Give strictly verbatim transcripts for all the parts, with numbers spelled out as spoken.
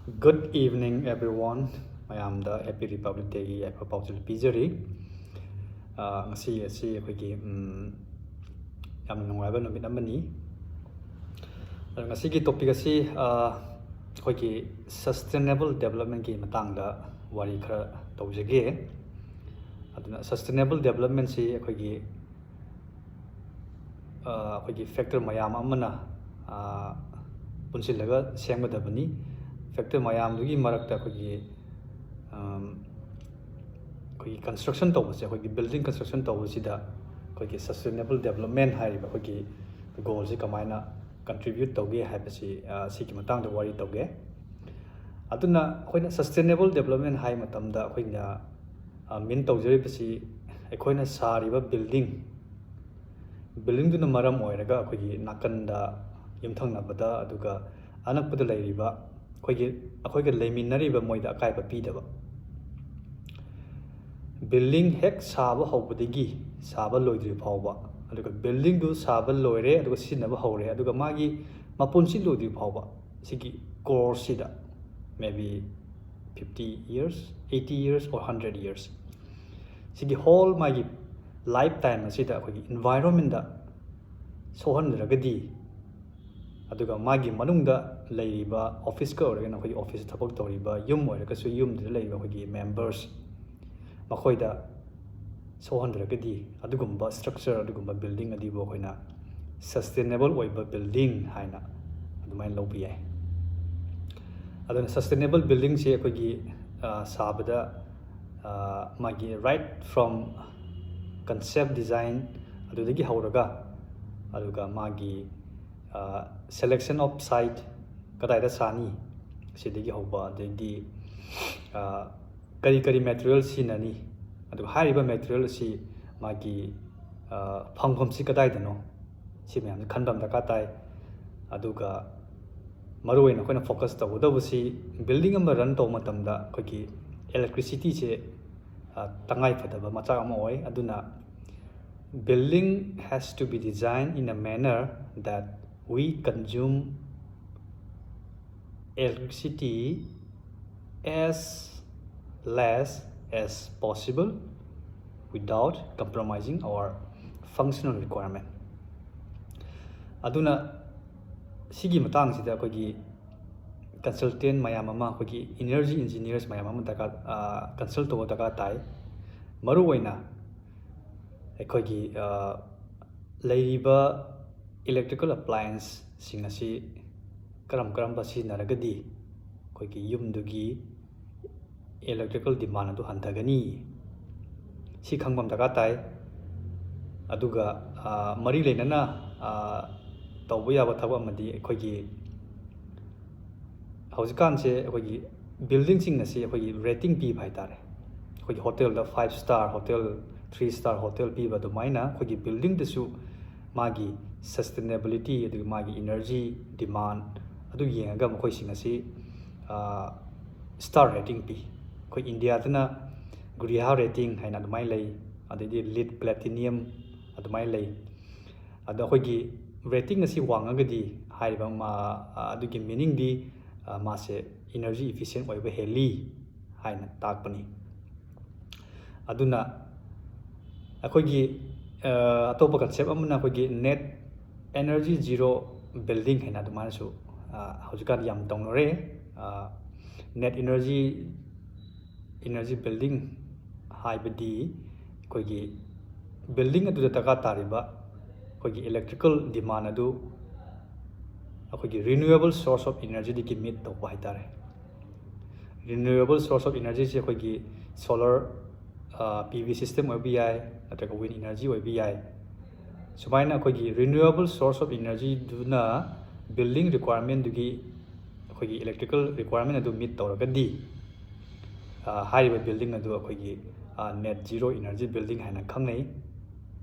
Good evening everyone. ꯃꯌꯥꯝꯗ Happy Republic Dayꯒꯤ ꯌꯥꯏꯐ ꯄꯥꯎꯖꯦꯜ ꯄꯤꯖꯔꯤ꯫ ꯑ, ꯉꯁꯤ ꯑꯁꯤ ꯑꯩꯈꯣꯏꯒꯤ, ꯎꯝ, ꯌꯥꯝꯅ ꯅꯨꯡꯉꯥꯏꯕ ꯅꯨꯃꯤꯠ ꯑꯃꯅꯤ꯫ ꯑꯗꯣ ꯉꯁꯤꯒꯤ topic ꯑꯁꯤ, ꯑ, ꯑꯩꯈꯣꯏꯒꯤ sustainable developmentꯀꯤ ꯃꯇꯥꯡꯗ ꯋꯥꯔꯤ ꯈꯔ ꯇꯧꯖꯒꯦ꯫ ꯑꯗꯨꯅ sustainable developmentꯁꯤ ꯑꯩꯈꯣꯏꯒꯤ, ꯑ, ꯑꯩꯈꯣꯏꯒꯤ factor ꯃꯌꯥꯝ ꯑꯃꯅ, ꯑ, ꯄꯨꯟꯁꯤꯜꯂꯒ ꯁꯦꯝꯒꯗꯕꯅꯤ꯫ Factor ꯃꯌꯥꯝꯗꯨꯒꯤ ꯃꯔꯛꯇ ꯑꯩꯈꯣꯏꯒꯤ, ꯑꯝ, ꯑꯩꯈꯣꯏꯒꯤ construction ꯇꯧꯕꯁꯦ, ꯑꯩꯈꯣꯏꯒꯤ building construction ꯇꯧꯕꯁꯤꯗ ꯑꯩꯈꯣꯏꯒꯤ sustainable development ꯍꯥꯏꯔꯤꯕ ꯑꯩꯈꯣꯏꯒꯤ goalꯁꯤ ꯀꯃꯥꯏꯅ contribute ꯇꯧꯒꯦ ꯍꯥꯏꯕꯁꯤ, ꯑ, ꯁꯤꯒꯤ ꯃꯇꯥꯡꯗ ꯋꯥꯔꯤ ꯇꯧꯒꯦ꯫ ꯑꯗꯨꯅ ꯑꯩꯈꯣꯏꯅ sustainable development ꯍꯥꯏ ꯃꯇꯝꯗ ꯑꯩꯈꯣꯏꯅ, ꯑ, mean ꯇꯧꯖꯔꯤꯕꯁꯤ ꯑꯩꯈꯣꯏꯅ ꯁꯥꯔꯤꯕ building, buildingꯗꯨꯅ ꯃꯔꯝ ꯑꯣꯏꯔꯒ ꯑꯩꯈꯣꯏꯒꯤ ꯅꯥꯀꯟꯗ, ꯌꯨꯝꯊꯪꯅꯕꯗ, ꯑꯗꯨꯒ ꯑꯅꯛꯄꯗ ꯂꯩꯔꯤꯕ ꯑꯩꯈꯣꯏꯒꯤ, ꯑꯩꯈꯣꯏꯒ ꯂꯩꯃꯤꯟꯅꯔꯤꯕ ꯃꯣꯏꯗ ꯑꯀꯥꯏꯕ ꯄꯤꯗꯕ꯫ Building ꯍꯦꯛ ꯁꯥꯕ ꯍꯧꯕꯗꯒꯤ ꯁꯥꯕ ꯂꯣꯏꯗ꯭ꯔꯤ ꯐꯥꯎꯕ, ꯑꯗꯨꯒ buildingꯗꯨ ꯁꯥꯕ ꯂꯣꯏꯔꯦ ꯑꯗꯨꯒ ꯁꯤꯖꯤꯟꯅꯕ ꯍꯧꯔꯦ, ꯑꯗꯨꯒ ꯃꯥꯒꯤ ꯃꯄꯨꯟꯁꯤ ꯂꯣꯏꯗ꯭ꯔꯤ ꯐꯥꯎꯕ, ꯁꯤꯒꯤ courseꯁꯤꯗ, maybe fifty years, eighty years or hundred years, ꯁꯤꯒꯤ whole ꯃꯥꯒꯤ lifetime ꯑꯁꯤꯗ ꯑꯩꯈꯣꯏꯒꯤ environmentꯗ ꯁꯣꯛꯍꯟꯗ꯭ꯔꯒꯗꯤ, ꯑꯗꯨꯒ ꯃꯥꯒꯤ ꯃꯅꯨꯡꯗ ꯂꯩꯔꯤꯕ officeꯀ ꯑꯣꯏꯔꯒꯅ ꯑꯩꯈꯣꯏꯒꯤ officeꯇ ꯊꯕꯛ ꯇꯧꯔꯤꯕ, ꯌꯨꯝ ꯑꯣꯏꯔꯒꯁꯨ ꯌꯨꯝꯗꯨꯗ ꯂꯩꯔꯤꯕ ꯑꯩꯈꯣꯏꯒꯤ members, ꯃꯈꯣꯏꯗ ꯁꯣꯛꯍꯟꯗ꯭ꯔꯒꯗꯤ ꯑꯗꯨꯒꯨꯝꯕ structure, ꯑꯗꯨꯒꯨꯝꯕ building ꯑꯗꯨꯕꯨ ꯑꯩꯈꯣꯏꯅ sustainable ꯑꯣꯏꯕ building ꯍꯥꯏꯅ ꯑꯗꯨꯃꯥꯏꯅ ꯂꯧꯕ ꯌꯥꯏ꯫ ꯑꯗꯨꯅ sustainable buildingꯁꯦ ꯑꯩꯈꯣꯏꯒꯤ, ꯑ, ꯁꯥꯕꯗ, ꯑ, ꯃꯥꯒꯤ right from concept design ꯑꯗꯨꯗꯒꯤ ꯍꯧꯔꯒ, ꯑꯗꯨꯒ ꯃꯥꯒꯤ, ꯑ, selection of site, ꯀꯗꯥꯏꯗ ꯁꯥꯅꯤ, ꯁꯤꯗꯒꯤ ꯍꯧꯕ, ꯑꯗꯩꯗꯤ, ꯑ, ꯀꯔꯤ ꯀꯔꯤ material ꯁꯤꯖꯤꯟꯅꯅꯤ, ꯑꯗꯨꯒ ꯍꯥꯏꯔꯤꯕ material ꯑꯁꯤ ꯃꯥꯒꯤ, ꯑ, ꯐꯪꯐꯝꯁꯤ ꯀꯗꯥꯏꯗꯅꯣ, ꯁꯤ ꯃꯌꯥꯝꯁꯤ ꯈꯟꯕ ꯑꯃ ꯗꯔꯀꯥꯔ ꯇꯥꯏ꯫ ꯑꯗꯨꯒ ꯃꯔꯨꯑꯣꯏꯅ ꯑꯩꯈꯣꯏꯅ focus ꯇꯧꯒꯗꯧꯕꯁꯤ building ꯑꯃ run ꯇꯧꯕ ꯃꯇꯝꯗ ꯑꯩꯈꯣꯏꯒꯤ electricityꯁꯦ, ꯑ, ꯇꯉꯥꯏ ꯐꯗꯕ ꯃꯆꯥꯛ ꯑꯃ ꯑꯣꯏ꯫ ꯑꯗꯨꯅ building has to be designed in a manner that we consume electricity as less as possible without compromising our functional requirement. ꯑꯗꯨꯅ ꯁꯤꯒꯤ ꯃꯇꯥꯡꯁꯤꯗ ꯑꯩꯈꯣꯏꯒꯤ consultant ꯃꯌꯥꯝ ꯑꯃ, ꯑꯩꯈꯣꯏꯒꯤ energy engineers ꯃꯌꯥꯝ ꯑꯃ ꯗꯔꯀꯥꯔ, consult ꯇꯧꯕ ꯗꯔꯀꯥꯔ ꯇꯥꯏ꯫ ꯃꯔꯨꯑꯣꯏꯅ ꯑꯩꯈꯣꯏꯒꯤ ꯂꯩꯔꯤꯕ electrical applianceꯁꯤꯡ ꯑꯁꯤ ꯀꯔꯝ ꯀꯔꯝꯕ ꯁꯤꯖꯤꯟꯅꯔꯒꯗꯤ ꯑꯩꯈꯣꯏꯒꯤ ꯌꯨꯝꯗꯨꯒꯤ electrical demand ꯑꯗꯨ ꯍꯟꯊꯒꯅꯤ, ꯁꯤ ꯈꯪꯕ ꯑꯃ ꯗꯔꯀꯥꯔ ꯇꯥꯏ꯫ ꯑꯗꯨꯒ ꯃꯔꯤ ꯂꯩꯅꯅ ꯇꯧꯕ ꯌꯥꯕ ꯊꯕꯛ ꯑꯃꯗꯤ ꯑꯩꯈꯣꯏꯒꯤ ꯍꯧꯖꯤꯛꯀꯥꯟꯁꯦ ꯑꯩꯈꯣꯏꯒꯤ buildingꯁꯤꯡ ꯑꯁꯤ ꯑꯩꯈꯣꯏꯒꯤ rating ꯄꯤꯕ ꯍꯥꯏꯇꯥꯔꯦ꯫ ꯑꯩꯈꯣꯏꯒꯤ ꯍꯣꯇꯦꯜꯗ five star hotel, three star hotel ꯄꯤꯕ ꯑꯗꯨꯃꯥꯏꯅ ꯑꯩꯈꯣꯏꯒꯤ buildingꯗꯁꯨ ꯃꯥꯒꯤ sustainability ꯑꯗꯨꯒ ꯃꯥꯒꯤ energy demand ꯑꯗꯨ ꯌꯦꯡꯉꯒ ꯃꯈꯣꯏꯁꯤꯡ ꯑꯁꯤ star rating ꯄꯤ꯫ ꯑꯩꯈꯣꯏ ꯏꯟꯗꯤꯌꯥꯗꯅ Griha rating ꯍꯥꯏꯅ ꯑꯗꯨꯃꯥꯏꯅ ꯂꯩ, ꯑꯗꯩꯗꯤ LEED Platinum ꯑꯗꯨꯃꯥꯏꯅ ꯂꯩ꯫ ꯑꯗꯣ ꯑꯩꯈꯣꯏꯒꯤ rating ꯑꯁꯤ ꯋꯥꯡꯉꯒꯗꯤ ꯍꯥꯏꯔꯤꯕ ꯑꯗꯨꯒꯤ meaningꯗꯤ ꯃꯥꯁꯦ energy efficient ꯑꯣꯏꯕ ꯍꯦꯜꯂꯤ ꯍꯥꯏꯅ ꯇꯥꯛꯄꯅꯤ꯫ ꯑꯗꯨꯅ ꯑꯩꯈꯣꯏꯒꯤ ꯑꯇꯣꯞꯄ concept ꯑꯃꯅ ꯑꯩꯈꯣꯏꯒꯤ net energy zero building ꯍꯥꯏꯅ ꯑꯗꯨꯃꯥꯏꯅꯁꯨ ꯍꯧꯖꯤꯛꯀꯥꯟ ꯌꯥꯝ ꯇꯧꯅꯔꯦ꯫ Net energy energy building ꯍꯥꯏꯕꯗꯤ ꯑꯩꯈꯣꯏꯒꯤ building ꯑꯗꯨꯗ ꯗꯔꯀꯥꯔ ꯇꯥꯔꯤꯕ ꯑꯩꯈꯣꯏꯒꯤ electrical demand ꯑꯗꯨ ꯑꯩꯈꯣꯏꯒꯤ renewable source of energyꯗꯒꯤ meet ꯇꯧꯕ ꯍꯥꯏꯇꯥꯔꯦ꯫ Renewable source of energyꯁꯦ ꯑꯩꯈꯣꯏꯒꯤ solar, PV system ꯑꯣꯏꯕ ꯌꯥꯏ, ꯅꯠꯇ꯭ꯔꯒ wind energy ꯑꯣꯏꯕ ꯌꯥꯏ꯫ ꯁꯨꯃꯥꯏꯅ ꯑꯩꯈꯣꯏꯒꯤ renewable source of energyꯗꯨꯅ building requirementꯗꯨꯒꯤ ꯑꯩꯈꯣꯏꯒꯤ electrical requirement ꯑꯗꯨ meet ꯇꯧꯔꯒꯗꯤ ꯍꯥꯏꯔꯤꯕ building ꯑꯗꯨ ꯑꯩꯈꯣꯏꯒꯤ net zero energy building ꯍꯥꯏꯅ ꯈꯪꯅꯩ꯫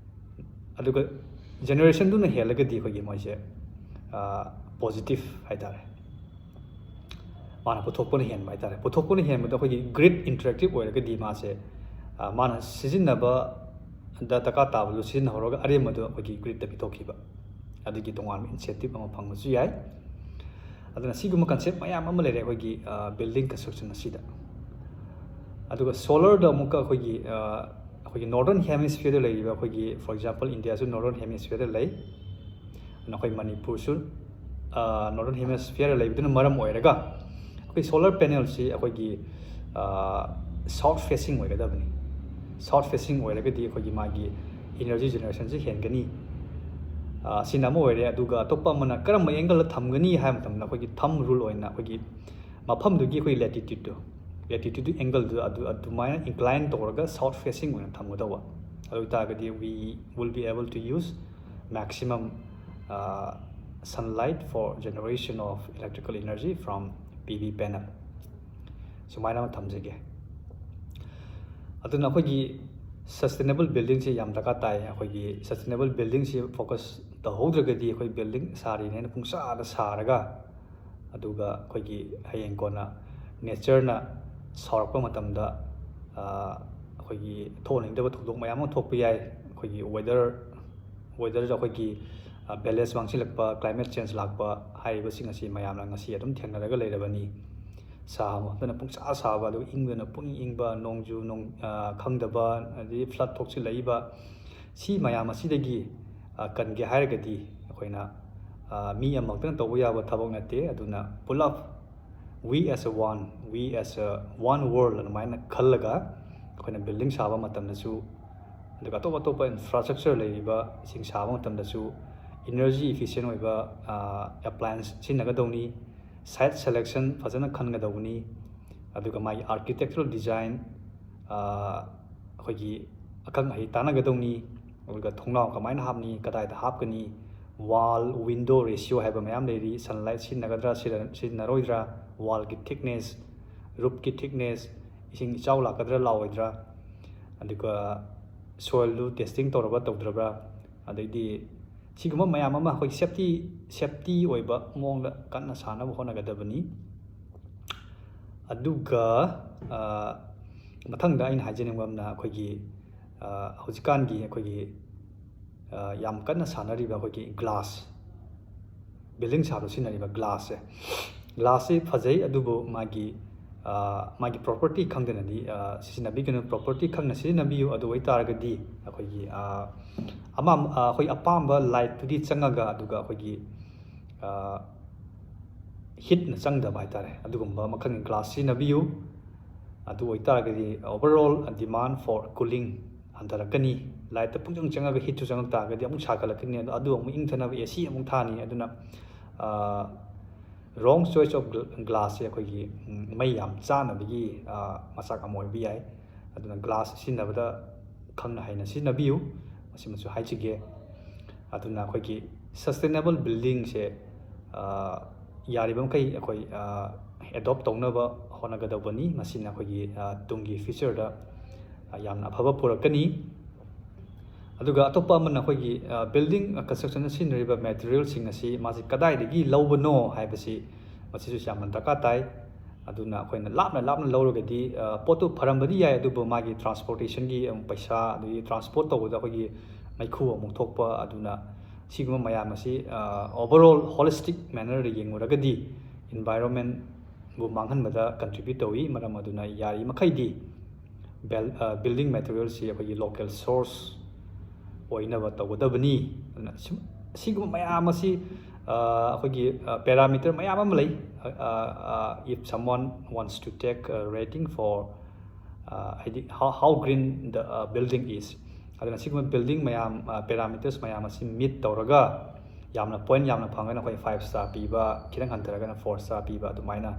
ꯑꯗꯨꯒ generationꯗꯨꯅ ꯍꯦꯜꯂꯒꯗꯤ ꯑꯩꯈꯣꯏꯒꯤ ꯃꯣꯏꯁꯦ positive ꯍꯥꯏꯇꯥꯔꯦ, ꯃꯥꯅ ꯄꯨꯊꯣꯛꯄꯅ ꯍꯦꯟꯕ ꯍꯥꯏꯇꯥꯔꯦ꯫ ꯄꯨꯊꯣꯛꯄꯅ ꯍꯦꯟꯕꯗ ꯑꯩꯈꯣꯏꯒꯤ grid interactive ꯑꯣꯏꯔꯒꯗꯤ ꯃꯥꯁꯦ ꯃꯥꯅ ꯁꯤꯖꯤꯟꯅꯕꯗ ꯗꯔꯀꯥꯔ ꯇꯥꯕꯗꯨ ꯁꯤꯖꯤꯟꯅꯍꯧꯔꯒ ꯑꯔꯦꯝꯕꯗꯨ ꯑꯩꯈꯣꯏꯒꯤ gridꯇ ꯄꯤꯊꯣꯛꯈꯤꯕ, ꯑꯗꯨꯒꯤ ꯇꯣꯉꯥꯟꯕ incentive ꯑꯃ ꯐꯪꯕꯁꯨ ꯌꯥꯏ꯫ ꯑꯗꯨꯅ ꯁꯤꯒꯨꯝꯕ concept ꯃꯌꯥꯝ ꯑꯃ ꯂꯩꯔꯦ ꯑꯩꯈꯣꯏꯒꯤ building construction ꯑꯁꯤꯗ꯫ ꯑꯗꯨꯒ solarꯗ ꯑꯃꯨꯛꯀ ꯑꯩꯈꯣꯏꯒꯤ ꯑꯩꯈꯣꯏꯒꯤ northern hemisphereꯗ ꯂꯩꯔꯤꯕ ꯑꯩꯈꯣꯏꯒꯤ, for example, Indiaꯁꯨ northern hemisphereꯗ ꯂꯩ, ꯑꯩꯈꯣꯏ ꯃꯅꯤꯄꯨꯔꯁꯨ northern hemisphere ꯂꯩꯕꯗꯨꯅ ꯃꯔꯝ ꯑꯣꯏꯔꯒ ꯑꯩꯈꯣꯏ solar panelꯁꯤ ꯑꯩꯈꯣꯏꯒꯤ south facing ꯑꯣꯏꯒꯗꯕꯅꯤ꯫ South facing ꯑꯣꯏꯔꯒꯗꯤ ꯑꯩꯈꯣꯏꯒꯤ ꯃꯥꯒꯤ energy generationꯁꯤ ꯍꯦꯟꯒꯅꯤ꯫ ꯁꯤꯅ ꯑꯃ ꯑꯣꯏꯔꯦ꯫ ꯑꯗꯨꯒ ꯑꯇꯣꯞꯄ ꯑꯃꯅ ꯀꯔꯝꯕ angleꯗ ꯊꯝꯒꯅꯤ ꯍꯥꯏꯕ ꯃꯇꯝꯗ ꯑꯩꯈꯣꯏꯒꯤ thumb rule ꯑꯣꯏꯅ ꯑꯩꯈꯣꯏꯒꯤ ꯃꯐꯝꯗꯨꯒꯤ ꯑꯩꯈꯣꯏ latitudeꯗꯣ, latitude angleꯗꯨ ꯑꯗꯨ ꯑꯗꯨꯃꯥꯏꯅ incline ꯇꯧꯔꯒ south facing ꯑꯣꯏꯅ ꯊꯝꯒꯗꯧꯕ꯫ ꯑꯗꯨ ꯑꯣꯏꯇꯥꯔꯒꯗꯤ we will be able to use maximum sunlight for generation of electrical energy from P V panel꯫ ꯁꯨꯃꯥꯏꯅ ꯑꯃ ꯊꯝꯖꯒꯦ꯫ ꯑꯗꯨꯅ ꯑꯩꯈꯣꯏꯒꯤ sustainable buildingꯁꯤ ꯌꯥꯝ ꯗꯔꯀꯥꯔ ꯇꯥꯏ꯫ ꯑꯩꯈꯣꯏꯒꯤ sustainable buildingꯁꯤ focus ꯇꯧꯍꯧꯗ꯭ꯔꯒꯗꯤ ꯑꯩꯈꯣꯏ building ꯁꯥꯔꯤꯅꯦꯅ ꯄꯨꯡꯁꯥꯗ ꯁꯥꯔꯒ, ꯑꯗꯨꯒ ꯑꯩꯈꯣꯏꯒꯤ ꯍꯌꯦꯡ ꯀꯣꯟꯅ natureꯅ ꯁꯥꯎꯔꯛꯄ ꯃꯇꯝꯗ ꯑꯩꯈꯣꯏꯒꯤ ꯊꯣꯛꯍꯟꯅꯤꯡꯗꯕ ꯊꯧꯗꯣꯛ ꯃꯌꯥꯝ ꯑꯃ ꯊꯣꯛꯄ ꯌꯥꯏ꯫ ꯑꯩꯈꯣꯏꯒꯤ weather weatherꯗ ꯑꯩꯈꯣꯏꯒꯤ balance ꯃꯥꯡꯁꯤꯜꯂꯛꯄ, climate change ꯂꯥꯛꯄ ꯍꯥꯏꯔꯤꯕꯁꯤꯡ ꯑꯁꯤ ꯃꯌꯥꯝꯅ ꯉꯁꯤ ꯑꯗꯨꯝ ꯊꯦꯡꯅꯔꯒ ꯂꯩꯔꯕꯅꯤ꯫ ꯁꯥꯕ ꯃꯇꯝꯗꯅ ꯄꯨꯡꯁꯥ ꯁꯥꯕ, ꯑꯗꯨꯒ ꯏꯪꯕꯗꯅ ꯄꯨꯡ ꯏꯪꯕ, ꯅꯣꯡꯖꯨ ꯅꯣꯡ ꯈꯪꯗꯕ, ꯑꯗꯒꯤ flood ꯊꯣꯛꯆꯤꯜꯂꯛꯏꯕ, ꯁꯤ ꯃꯌꯥꯝ ꯑꯁꯤꯗꯒꯤ ꯀꯟꯒꯦ ꯍꯥꯏꯔꯒꯗꯤ ꯑꯩꯈꯣꯏꯅ ꯃꯤ ꯑꯃꯈꯛꯇꯅ ꯇꯧꯕ ꯌꯥꯕ ꯊꯕꯛ ꯅꯠꯇꯦ꯫ ꯑꯗꯨꯅ ꯄꯨꯂꯞ we as a one, we as a one world ꯑꯗꯨꯃꯥꯏꯅ ꯈꯜꯂꯒ ꯑꯩꯈꯣꯏꯅ building ꯁꯥꯕ ꯃꯇꯝꯗꯁꯨ, ꯑꯗꯨꯒ ꯑꯇꯣꯞ ꯑꯇꯣꯞꯄ infrastructure ꯂꯩꯔꯤꯕꯁꯤꯡ ꯁꯥꯕ ꯃꯇꯝꯗꯁꯨ energy efficient ꯑꯣꯏꯕ appliance ꯁꯤꯖꯤꯟꯅꯒꯗꯧꯅꯤ꯫ Site selection ꯐꯖꯅ ꯈꯟꯒꯗꯧꯕꯅꯤ꯫ ꯑꯗꯨꯒ ꯃꯥꯒꯤ architectural design, ꯑꯩꯈꯣꯏꯒꯤ ꯑꯈꯪ ꯑꯍꯩ ꯇꯥꯟꯅꯒꯗꯧꯅꯤ꯫ ꯑꯗꯨꯒ ꯊꯣꯡꯅꯥꯎ ꯀꯃꯥꯏꯅ ꯍꯥꯞꯅꯤ, ꯀꯗꯥꯏꯗ ꯍꯥꯞꯀꯅꯤ, wall window ratio ꯍꯥꯏꯕ ꯃꯌꯥꯝ ꯂꯩꯔꯤ꯫ Sunlight ꯁꯤꯖꯤꯟꯅꯒꯗ꯭ꯔꯥ, ꯁꯤꯖꯤꯟꯅꯔꯣꯏꯗ꯭ꯔꯥ, wallꯒꯤ thickness, roofꯀꯤ thickness, ꯏꯁꯤꯡ ꯏꯆꯥꯎ ꯂꯥꯛꯀꯗ꯭ꯔꯥ ꯂꯥꯛꯑꯣꯏꯗ꯭ꯔꯥ, ꯑꯗꯨꯒ soilꯗꯨ testing ꯇꯧꯔꯕ ꯇꯧꯗ꯭ꯔꯕ꯭ꯔꯥ, ꯑꯗꯩꯗꯤ ꯁꯤꯒꯨꯝꯕ ꯃꯌꯥꯝ ꯑꯃ ꯑꯩꯈꯣꯏ safety safety ꯑꯣꯏꯕ ꯃꯑꯣꯡꯗ ꯀꯟꯅ ꯁꯥꯅꯕ ꯍꯣꯠꯅꯒꯗꯕꯅꯤ꯫ ꯑꯗꯨꯒ ꯃꯊꯪꯗ ꯑꯩꯅ ꯍꯥꯏꯖꯅꯤꯡꯕ ꯑꯃꯅ ꯑꯩꯈꯣꯏꯒꯤ ꯍꯧꯖꯤꯛꯀꯥꯟꯒꯤ ꯑꯩꯈꯣꯏꯒꯤ ꯌꯥꯝ ꯀꯟꯅ ꯁꯥꯟꯅꯔꯤꯕ ꯑꯩꯈꯣꯏꯒꯤ glass, ꯕꯤꯜꯗꯤꯡ ꯁꯥꯕꯗ ꯁꯤꯖꯤꯟꯅꯔꯤꯕ ꯒ꯭ꯂꯥꯁꯁꯦ, ꯒ꯭ꯂꯥꯁꯁꯤ ꯐꯖꯩ, ꯑꯗꯨꯕꯨ ꯃꯥꯒꯤ ꯃꯥꯒꯤ ꯄ꯭ꯔꯣꯄꯔꯇꯤ ꯈꯪꯗꯅꯗꯤ ꯁꯤꯖꯤꯟꯅꯕꯤꯒꯅꯨ꯫ ꯄ꯭ꯔꯣꯄꯔꯇꯤ ꯈꯪꯅ ꯁꯤꯖꯤꯟꯅꯕꯤꯌꯨ꯫ ꯑꯗꯨ ꯑꯣꯏꯇꯥꯔꯒꯗꯤ ꯑꯩꯈꯣꯏꯒꯤ ꯑꯃ ꯑꯩꯈꯣꯏ ꯑꯄꯥꯝꯕ ꯂꯥꯏꯠꯇꯨꯗꯤ ꯆꯪꯉꯒ, ꯑꯗꯨꯒ ꯑꯩꯈꯣꯏꯒꯤ ꯍꯤꯠꯅ ꯆꯪꯗꯕ ꯍꯥꯏꯇꯥꯔꯦ, ꯑꯗꯨꯒꯨꯝꯕ ꯃꯈꯜꯒꯤ ꯒ꯭ꯂꯥꯁ ꯁꯤꯖꯤꯟꯅꯕꯤꯌꯨ꯫ ꯑꯗꯨ ꯑꯣꯏꯇꯥꯔꯒꯗꯤ overall demand for cooling ꯍꯟꯊꯔꯛꯀꯅꯤ꯫ ꯂꯥꯏꯠꯇ ꯄꯨꯡꯆꯪ ꯆꯪꯉꯒ ꯍꯤꯠꯁꯨ ꯆꯪꯉꯛ ꯇꯥꯔꯒꯗꯤ ꯑꯃꯨꯛ ꯁꯥꯒꯠꯂꯛꯀꯅꯤ, ꯑꯗꯣ ꯑꯗꯨ ꯑꯃꯨꯛ ꯏꯪꯊꯅꯕ ꯑꯦ ꯁꯤ ꯑꯃꯨꯛ ꯊꯥꯅꯤ꯫ ꯑꯗꯨꯅ wrong choice of glassꯁꯦ ꯑꯩꯈꯣꯏꯒꯤ ꯃꯩ ꯌꯥꯝ ꯆꯥꯅꯕꯒꯤ ꯃꯆꯥꯛ ꯑꯃ ꯑꯣꯏꯕ ꯌꯥꯏ꯫ ꯑꯗꯨꯅ ꯒ꯭ꯂꯥꯁ ꯁꯤꯖꯤꯟꯅꯕꯗ ꯈꯪꯅ ꯍꯩꯅ ꯁꯤꯖꯤꯟꯅꯕꯤꯌꯨ, ꯃꯁꯤꯃꯁꯨ ꯍꯥꯏꯖꯒꯦ꯫ ꯑꯗꯨꯅ ꯑꯩꯈꯣꯏꯒꯤ sustainable buildingꯁꯦ ꯌꯥꯔꯤꯕ ꯃꯈꯩ ꯑꯩꯈꯣꯏ adopt ꯇꯧꯅꯕ ꯍꯣꯠꯅꯒꯗꯧꯕꯅꯤ꯫ ꯃꯁꯤꯅ ꯑꯩꯈꯣꯏꯒꯤ ꯇꯨꯡꯒꯤ futureꯗ ꯌꯥꯝꯅ ꯑꯐꯕ ꯄꯨꯔꯛꯀꯅꯤ꯫ ꯑꯗꯨꯒ ꯑꯇꯣꯞꯄ ꯑꯃꯅ ꯑꯩꯈꯣꯏꯒꯤ building constructionꯗ ꯁꯤꯖꯤꯟꯅꯔꯤꯕ materialꯁꯤꯡ ꯑꯁꯤ ꯃꯥꯁꯤ ꯀꯗꯥꯏꯗꯒꯤ ꯂꯧꯕꯅꯣ ꯍꯥꯏꯕꯁꯤ, ꯃꯁꯤꯁꯨ ꯌꯥꯝꯅ ꯗꯔꯀꯥꯔ ꯇꯥꯏ꯫ ꯑꯗꯨꯅ ꯑꯩꯈꯣꯏꯅ ꯂꯥꯞꯅ ꯂꯥꯞꯅ ꯂꯧꯔꯒꯗꯤ ꯄꯣꯠꯇꯨ ꯐꯔꯝꯕꯗꯤ ꯌꯥꯏ, ꯑꯗꯨꯕꯨ ꯃꯥꯒꯤ transportationꯒꯤ ꯑꯃꯨꯛ ꯄꯩꯁꯥ, ꯑꯗꯒꯤ transport ꯇꯧꯕꯗ ꯑꯩꯈꯣꯏꯒꯤ ꯃꯩꯈꯨ ꯑꯃꯨꯛ ꯊꯣꯛꯄ, ꯑꯗꯨꯅ ꯁꯤꯒꯨꯝꯕ ꯃꯌꯥꯝ ꯑꯁꯤ overall holistic mannerꯗ ꯌꯦꯡꯉꯨꯔꯒꯗꯤ environmentꯕꯨ ꯃꯥꯡꯍꯟꯕꯗ contribute ꯇꯧꯏ꯫ ꯃꯔꯝ ꯑꯗꯨꯅ ꯌꯥꯔꯤꯃꯈꯩꯗꯤ building materialꯁꯤ ꯑꯩꯈꯣꯏꯒꯤ local source ꯑꯣꯏꯅꯕ ꯇꯧꯒꯗꯕꯅꯤ꯫ ꯑꯗꯨꯅ ꯁꯤꯒꯨꯝꯕ ꯃꯌꯥꯝ ꯑꯁꯤ ꯑꯩꯈꯣꯏꯒꯤ parameter ꯃꯌꯥꯝ ꯑꯃ ꯂꯩ꯫ If someone wants to take a rating for ꯍꯥꯏꯗꯤ how, how green the building is, ꯑꯗꯨꯅ ꯁꯤꯒꯨꯝꯕ building ꯃꯌꯥꯝ parameters ꯃꯌꯥꯝ ꯑꯁꯤ meet ꯇꯧꯔꯒ ꯌꯥꯝꯅ point ꯌꯥꯝꯅ ꯐꯪꯉꯒꯅ ꯑꯩꯈꯣꯏ five star ꯄꯤꯕ, ꯈꯤꯇꯪ ꯍꯟꯊꯔꯒꯅ four star ꯄꯤꯕ, ꯑꯗꯨꯃꯥꯏꯅ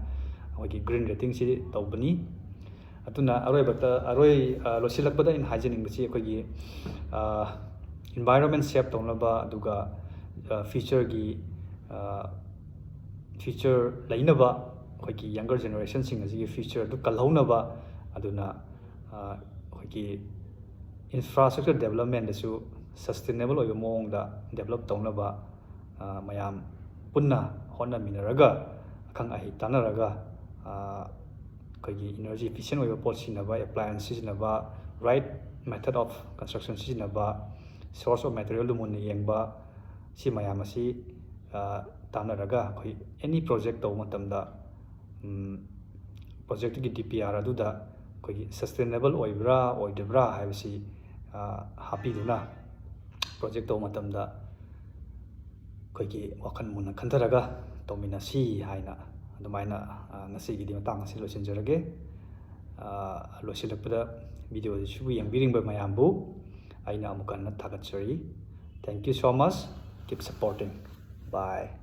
ꯑꯩꯈꯣꯏꯒꯤ green ratingꯁꯤ ꯇꯧꯕꯅꯤ꯫ ꯑꯗꯨꯅ ꯑꯔꯣꯏꯕꯗ, ꯑꯔꯣꯏ ꯂꯣꯏꯁꯤꯜꯂꯛꯄꯗ ꯑꯩꯅ ꯍꯥꯏꯖꯅꯤꯡꯕꯁꯤ ꯑꯩꯈꯣꯏꯒꯤ environment save ꯇꯧꯅꯕ, ꯑꯗꯨꯒ futureꯒꯤ future ꯂꯩꯅꯕ, ꯑꯩꯈꯣꯏꯒꯤ younger generationꯁꯤꯡ ꯑꯁꯤꯒꯤ futureꯗꯨ ꯀꯜꯍꯧꯅꯕ, ꯑꯗꯨꯅ ꯑꯩꯈꯣꯏꯒꯤ infrastructure developmentꯗꯁꯨ sustainable ꯑꯣꯏꯕ ꯃꯑꯣꯡꯗ develop ꯇꯧꯅꯕ ꯃꯌꯥꯝ ꯄꯨꯟꯅ ꯍꯣꯠꯅꯃꯤꯟꯅꯔꯒ, ꯑꯈꯪ ꯑꯍꯩ ꯇꯥꯟꯅꯔꯒ ꯑꯩꯈꯣꯏꯒꯤ energy efficient ꯑꯣꯏꯕ ꯄꯣꯠ ꯁꯤꯖꯤꯟꯅꯕ, appliance ꯁꯤꯖꯤꯟꯅꯕ, right method of construction ꯁꯤꯖꯤꯟꯅꯕ, source of materialꯗꯨ ꯃꯨꯟꯅ ꯌꯦꯡꯕ, ꯁꯤ ꯃꯌꯥꯝ ꯑꯁꯤ ꯇꯥꯟꯅꯔꯒ ꯑꯩꯈꯣꯏ ꯑꯦꯅꯤ ꯄ꯭ꯔꯣꯖꯦꯛ ꯇꯧꯕ ꯃꯇꯝꯗ ꯄ꯭ꯔꯣꯖꯦꯛꯇꯨꯒꯤ ꯗꯤ ꯄꯤ ꯑꯥꯔ ꯑꯗꯨꯗ ꯑꯩꯈꯣꯏꯒꯤ ꯁꯁꯇꯦꯅꯦꯕꯜ ꯑꯣꯏꯕ꯭ꯔꯥ ꯑꯣꯏꯗꯕ꯭ꯔꯥ ꯍꯥꯏꯕꯁꯤ ꯍꯥꯞꯄꯤꯗꯨꯅ ꯄ꯭ꯔꯣꯖꯦꯛ ꯇꯧꯕ ꯃꯇꯝꯗ ꯑꯩꯈꯣꯏꯒꯤ ꯋꯥꯈꯜ ꯃꯨꯟꯅ ꯈꯟꯊꯔꯒ ꯇꯧꯃꯤꯟꯅꯁꯤ ꯍꯥꯏꯅ ꯑꯗꯨꯃꯥꯏꯅ ꯉꯁꯤꯒꯤꯗꯤ ꯃꯇꯥꯡ ꯑꯁꯤ ꯂꯣꯏꯁꯤꯟꯖꯔꯒꯦ꯫ ꯂꯣꯏꯁꯤꯜꯂꯛꯄꯗ ꯚꯤꯗꯤꯑꯣꯁꯤꯕꯨ ꯌꯦꯡꯕꯤꯔꯤꯕ ꯃꯌꯥꯝꯕꯨ ꯑꯩꯅ ꯑꯃꯨꯛ ꯍꯟꯅ ꯊꯥꯒꯠꯆꯔꯤ꯫ Thank you so much. Keep supporting. Bye.